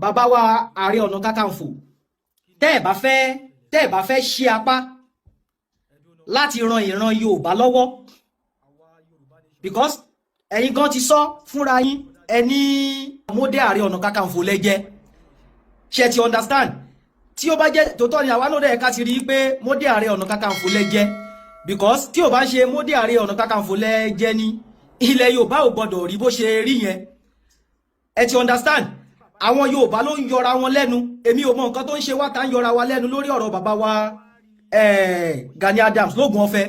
Bàbá wa Ààrẹ Ọ̀nà Kakanfò, tẹ́ ẹ̀ bá fẹ́ ṣí apá láti ran ìran Yorùbá lọ́wọ́, because ẹ̀yin gan ti sọ fúnra yín, ẹ ní model Ààrẹ Ọ̀nà Kakanfò lẹ́jẹ́. Ṣe ti understand? Tí ó bá jẹ́ tòótọ́ ni, àwa náà dẹ̀ ká ti rí i pé model Ààrẹ Ọ̀nà Kakanfò lẹ́jẹ́, because tí ò bá ń ṣe model Ààrẹ Ọ̀nà Kakanfò lẹ́jẹ́ ni, ilẹ̀ Yorùbá ò gbọ́dọ̀ rí bó ṣe rí yẹn. Ẹ ti understand? Àwọn Yorùbá ló ń yọra wọn lẹ́nu. Èmi ò mọ nǹkan tó ń ṣe wá tá ń yọra wa lẹ́nu lórí ọ̀rọ̀ bàbá wa Gani Adams lóògùn ọ̀fẹ́.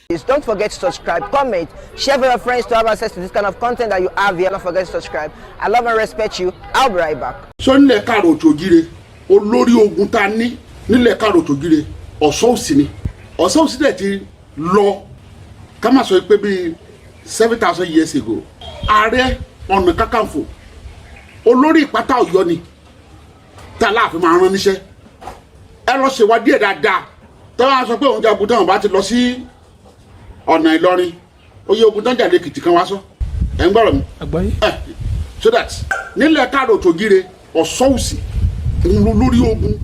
Please don't forget to subscribe, comment, share with your friends to have access to this kind of content that you have here. Don't forget to subscribe. I love and respect you. I'll be right back. Sọ nílẹ̀ káàrọ̀ òjòjire, olórí ogun tá a ní nílẹ̀ káàrọ̀ òjòjire, Ọ̀ṣọ́ Òsì ni. Ọ̀ṣọ́ Òsì dẹ̀ ti lọ, ká má sọ pé bíi 7,000 years ago. Ààrẹ Ọ̀nà Kakanfò, olórí ìpátá Ọ̀yọ́ ni tá a láàfin máa rán níṣẹ́. Ẹ lọ ṣèwádìí ẹ̀ dáadáa. Tọ́wọ́n á sọ pé òun jagun, táwọn bá ti lọ sí ọ̀nà Ìlọrin, oyè ogun tán jà lẹ́kìtì kan wá sọ. Ẹ̀ ń gbọ́rọ̀ mi? Àgbáyé. So that nílẹ̀ káàrọ̀ òjòjire, Ọ̀ṣọ́ Òsì ń lọ lórí ogun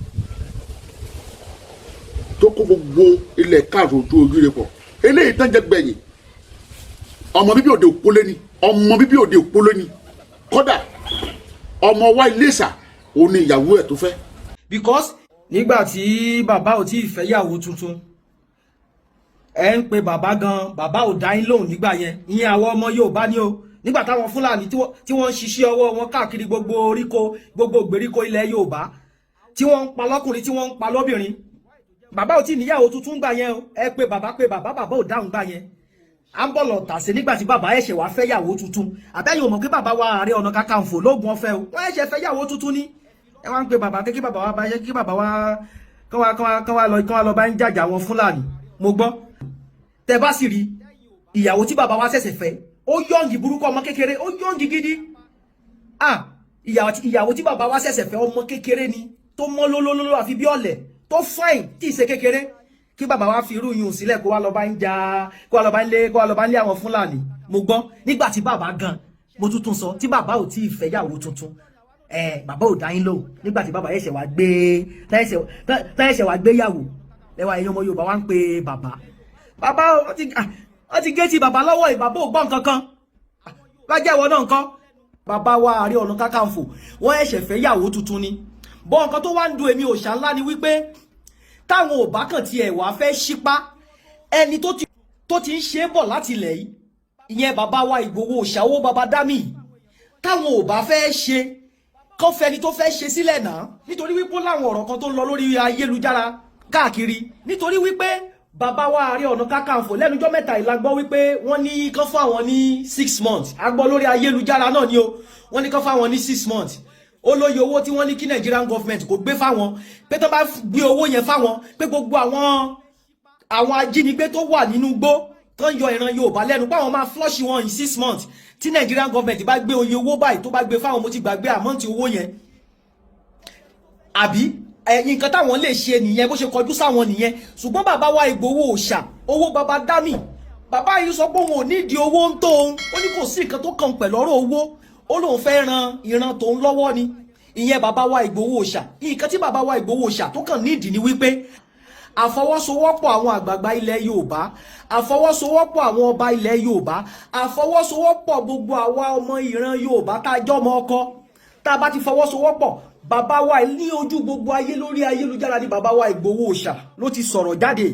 tó kó gbogbo ilẹ̀ káàrọ̀ òjòjire pọ̀. Eléyìí tán jẹ́ gbẹ̀yìn, ọmọ bíbí òde òpólé ni, ọmọ bíbí òde òpólé ni. Kódà, ọmọ wa Iléṣà òun ni ìyàwó ẹ̀ tó fẹ́. Because nígbà tí bàbá ò tí ì fẹ́yàwó tuntun, ẹ ń pe bàbá gan, bàbá ò dá yín lóhùn nígbà yẹn. Ìyẹn àwọn ọmọ Yorùbá ni o. Nígbà táwọn Fúlàní tí wọ́n ń ṣiṣẹ́ ọwọ́ wọn káàkiri gbogbo oríko, gbogbo ìgbèríko ilẹ̀ Yorùbá, tí wọ́n ń pa lọ́kùnrin, tí wọ́n ń pa lóbìnrin, bàbá ò tí ì níyàwó tuntun gbà yẹn o. Ẹ pe bàbá, pe bàbá, bàbá ò dáhùn gbà yẹn. À ń bọ̀ lọ tàṣe nígbà tí bàbá ẹ̀ṣẹ̀ wá fẹ́yàwó tuntun. Àbẹ́yìn ò mọ̀ pé bàbá wa Ààrẹ Ọ̀nà Kakanfò lóògùn ọ̀fẹ́ o, wọ́n ẹ̀ṣẹ̀ fẹ́yàwó tuntun ni. Ẹ wá ń pe bàbá kí bàbá wa bá yẹ kí bàbá wa kán wá lọ bá ń jàjà wọn Fúlàní. Mo gbọ́ tẹ bá sì rí ìyàwó tí bàbá wa ṣẹ̀ṣẹ̀ fẹ́, ó young burúkú, ọmọ kékeré, ó young gidi. Ah, ìyàwó tí bàbá wa ṣẹ̀ṣẹ̀ fẹ́, ọmọ kékeré ni, tó mọ́ lólólóló àfi bí ọ̀lẹ̀, tó fine, tí ì ṣe kékeré. Kí bàbá wa fi irú yùn sílẹ̀ kó wá lọ bá ń jà, kó wá lọ bá ń lé àwọn Fúlàní. Mo gbọ́ nígbà tí bàbá gan, mo tuntun sọ, tí bàbá ò tí ì fẹ́yàwó tuntun ẹ, bàbá ò dá yín lóhùn. Nígbà tí bàbá ẹ̀ṣẹ̀ wá gbé yàwó lẹ́wà, ẹ̀yin ọmọ Yorùbá wá ń pe bàbá. Bàbá wọ́n ti gé ti bàbá lọ́wọ́ ì, bàbá ò gbọ́ nǹkan kan. Lájẹ́ ìwọ náà nǹkan, bàbá wa Ààrẹ Ọ̀nà Kakanfò, wọ́n ẹ̀ṣẹ̀ fẹ́ yàwó tuntun ni. Bọ́ nǹkan tó wá ń dùn èmi òòṣà ńlá ni wípé táwọn ò bá kàn tiẹ̀ wá fẹ́ ṣípá ẹni tó ti ń ṣe é bọ̀ láti ilẹ̀ yìí, ìyẹn bàbá wa Ìgbòho òòṣà, owó bàbá dámì, táwọn ò bá fẹ́ ṣe, kán fẹni tó fẹ́ ṣe sílẹ̀ náà, nítorí wípé ó láwọn ọ̀rọ̀ kan tó ń lọ lórí ayélujára káàkiri. Nítorí wípé bàbá wa Ààrẹ Ọ̀nà Kakanfò, lẹ́nujọ́ mẹ́ta ìlà gbọ́ wípé wọ́n ní kán fún àwọn ní 6 months. A gbọ́ lórí ayélujára náà ni o. Wọ́n ní kán fún àwọn ní 6 months. Ó lóye owó tí wọ́n ní kí Nigerian government kò gbé fáwọn, pé tó bá gbé owó yẹn fáwọn, pé gbogbo àwọn ajínigbé tó wà nínú igbó tó ń yọ ìran Yorùbá lẹ́nu, pé àwọn máa flush wọn in 6 months tí Nigerian government bá gbé oye owó báyìí, tó bá gbé fáwọn. Mo ti gbàgbé amount owó yẹn, àbí ẹ̀yìn nǹkan táwọn lè ṣe nìyẹn, bó ṣe kọjú sáwọn nìyẹn. Ṣùgbọ́n bàbá wa Ìgbòho òòṣà, owó bàbá dámì, bàbá yìí sọ pé òun ò nídìí owó ń tó òun. Ó ní kò sí nǹkan tó kàn pẹ̀lú ọ̀rọ̀ owó. Ó lóun fẹ́ ran ìran tòun lọ́wọ́ ni. Ìyẹn bàbá wa Ìgbòho òòṣà. Nǹkan tí bàbá wa Ìgbòho òòṣà tó kàn nídìí ni wípé àfọwọ́sowọ́pọ̀ àwọn àgbààgbà ilẹ̀ Yorùbá, àfọwọ́sowọ́pọ̀ àwọn ọba ilẹ̀ Yorùbá, àfọwọ́sowọ́pọ̀ gbogbo àwa ọmọ ìran Yorùbá tá a jọ́ ọmọ ọkọ. Tá a bá ti fọwọ́sowọ́pọ̀, bàbá wa ní ojú gbogbo ayé lórí ayélujára ní bàbá wa Ìgbòho òòṣà ló ti sọ̀rọ̀ jáde.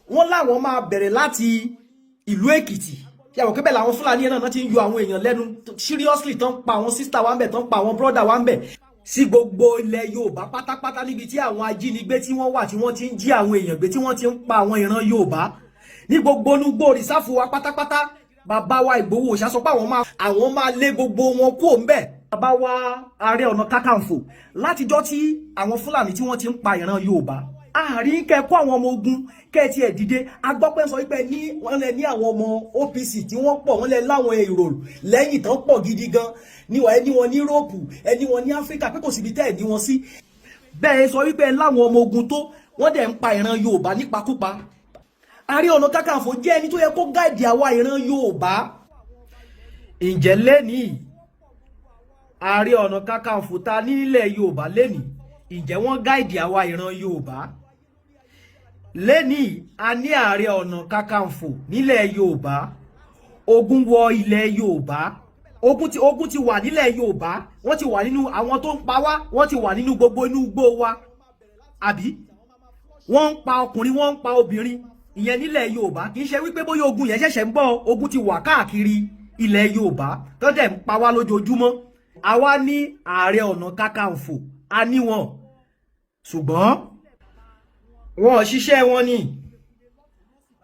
Wọ́n láwọn máa bẹ̀rẹ̀ láti ìlú Èkìtì, tí àwọn kébẹ̀ làwọn Fúlàní náà ti ń yọ àwọn èèyàn lẹ́nu seriously, tán pa àwọn sister wa ń bẹ̀, tán pa àwọn brother wa ń bẹ̀, sí gbogbo ilẹ̀ Yorùbá pátápátá, níbi tí àwọn ajínigbé tí wọ́n wà, tí wọ́n ti ń jí àwọn èèyàn gbé, tí wọ́n ti ń pa àwọn ìran Yorùbá ní gbogbo nugbó reserve wa pátápátá. Bàbá wa Ìgbòho Òòṣà sọ pé àwọn máa lé gbogbo wọn kúrò ńbẹ̀. Bàbá wa Ààrẹ Ọ̀nà Kakanfò, látijọ́ tí àwọn Fúlàní tí wọ́n ti ń pa ìran Yorùbá, àárín kẹ́kọ́ àwọn ọmọ ogun kẹ́ẹ̀tì ẹ̀ dìde. Agbọ́pẹ́ sọ wípé ní wọ́n lẹ ní àwọn ọmọ OPC tí wọ́n pọ̀, wọ́n lẹ láwọn èrò lẹ́yìn tán pọ̀ gidi gan níwọ̀. Ẹni wọn ní Europe, ẹni wọn ní Áfíríkà, pé kò síbi tẹ́ ẹ̀ ní wọn sí. Bẹ́ẹ̀ sọ wípé láwọn ọmọ ogun tó wọ́n dẹ̀ ń pa ìran Yorùbá nípakúpa. Ààrẹ Ọ̀nà Kakanfò jẹ́ ẹni tó yẹ kó guide àwa ìran Yorùbá. Ǹjẹ́ lẹ́nìí Ààrẹ Ọ̀nà Kakanfò ta nílẹ̀ Yorùbá lẹ́nìí, ǹjẹ́ wọ́n guide àwa ìran Yorùbá lẹ́nìí? A ní Ààrẹ Ọ̀nà Kakanfò nílẹ̀ Yorùbá. Ogun wọ ilẹ̀ Yorùbá, ogun ti wà nílẹ̀ Yorùbá. Wọ́n ti wà nínú àwọn tó ń pa wá, wọ́n ti wà nínú gbogbo inú igbó wa, àbí? Wọ́n ń pa ọkùnrin, wọ́n ń pa obìnrin, ìyẹn nílẹ̀ Yorùbá. Kì í ṣe wípé bóyá ogun yẹn ṣẹ̀ṣẹ̀ ń bọ̀. Ogun ti wà káàkiri ilẹ̀ Yorùbá tó dẹ̀ ń pa wá lójoojúmọ́. Àwa ní Ààrẹ Ọ̀nà Kakanfò, a ní wọn, ṣùgbọ́n wọn ò ṣiṣẹ́ wọn ni,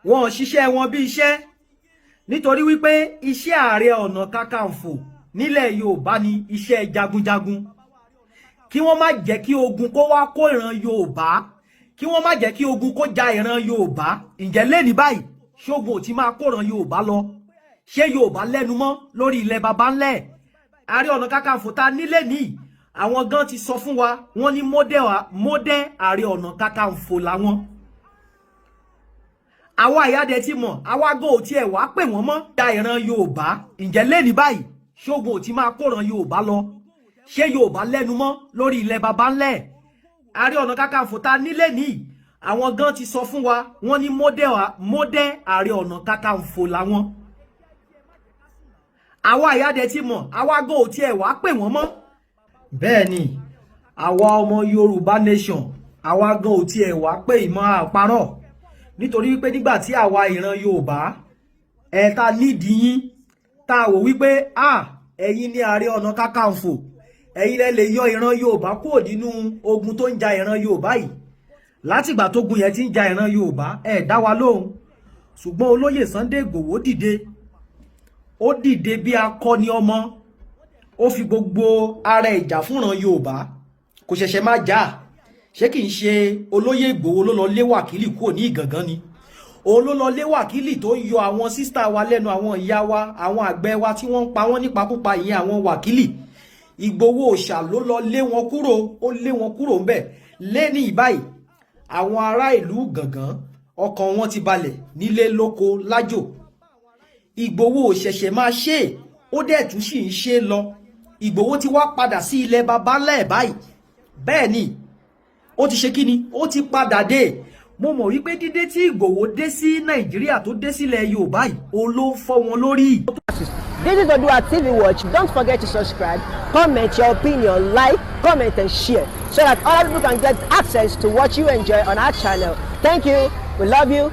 wọn ò ṣiṣẹ́ wọn bí iṣẹ́, nítorí wípé iṣẹ́ Ààrẹ Ọ̀nà Kakanfò nílẹ̀ Yorùbá ni iṣẹ́ jagunjagun, kí wọ́n má jẹ́ kí ogun kó wá kó ìran Yorùbá, kí wọ́n má jẹ́ kí ogun kó ja ìran Yorùbá. Ǹjẹ́ lẹ́ni báyìí, ṣógun ò ti máa kóran Yorùbá lọ? Ṣé Yorùbá lẹ́nu mọ́ lórí ilẹ̀ baba ńlẹ̀? Ààrẹ Ọ̀nà Kakanfò ta nílé ní, àwọn gan ti sọ fún wa, wọ́n ní model Ààrẹ Ọ̀nà Kakanfò làwọn. Àwa ìyáde ti mọ̀, àwa gan ò tiẹ̀ wá pè wọ́n mọ́ da ìran Yorùbá. Ǹjẹ́ lẹ́ni báyìí, ṣógun ò ti máa kóran Yorùbá lọ? Ṣé Yorùbá lẹ́nu mọ́ lórí ilẹ̀ baba ńlẹ̀? Ààrẹ Ọ̀nà Kakanfò ta nílé ní, àwọn gan ti sọ fún wa, wọ́n ní model Ààrẹ Ọ̀nà Kakanfò làwọn. Àwa ìyáde ti mọ̀, àwa gan ò tiẹ̀ wá pè wọ́n mọ́. Bẹ́ẹ̀ ni, àwa ọmọ Yorùbá nation, àwa gan ò tiẹ̀ wá pè ìmọ̀ àparọ́, nítorí wípé nígbà tí àwa ìran Yorùbá ẹ̀ ta nídìí yín, tá a wò wípé a ẹ̀yin ní Ààrẹ Ọ̀nà Kakanfò, ẹ̀yin lẹ lè yọ ìran Yorùbá kúrò nínú ogun tó ń ja ìran Yorùbá yìí. Látìgbà tógun yẹn ti ń ja ìran Yorùbá, ẹ̀ dá wa lóhùn. Ṣùgbọ́n olóyè Sunday Igboho dìde, ó dìde bí akọni ọmọ, ó fi gbogbo ara ìjà fúnran Yorùbá. Kò ṣẹ̀ṣẹ̀ máa jà. Ṣé kì í ṣe olóyè Ìgbòho ló lọ lé Wákìlì kúrò ní Ìgàngán ni? Òun ló lọ lé Wákìlì tó ń yọ àwọn sister wa lẹ́nu, àwọn ìyá wa, àwọn àgbẹ̀ wa tí wọ́n ń pa wọ́n nípakúpa, ìyẹn àwọn Wákìlì. Ìgbòho Òòṣà ló lọ lé wọn kúrò, ó lé wọn kúrò ńbẹ̀. Lẹ́ni ìbáyìí, àwọn ará ìlú Gàngán, ọkàn wọn ti balẹ̀ nílé lóko lájò. Ìgbòho ò ṣẹ̀ṣẹ̀ máa ṣe é, ó dẹ̀ tún sì ń ṣe é lọ. Ìgbòho ti wá padà sí ilẹ̀ baba ńlá ẹ̀ báyìí. Bẹ́ẹ̀ ni, ó ti ṣe kíni, ó ti padà dé. Mo mọ̀ wípé dídé tí Ìgbòho dé sí Nàìjíríà, tó dé sílẹ̀ Yorùbá yìí, òun ló ń fọ́ wọn lórí. This is Odua TV Watch. Don't forget to subscribe, comment your opinion, like, comment, and share so that other people can get access to what you enjoy on our channel. Thank you. We love you.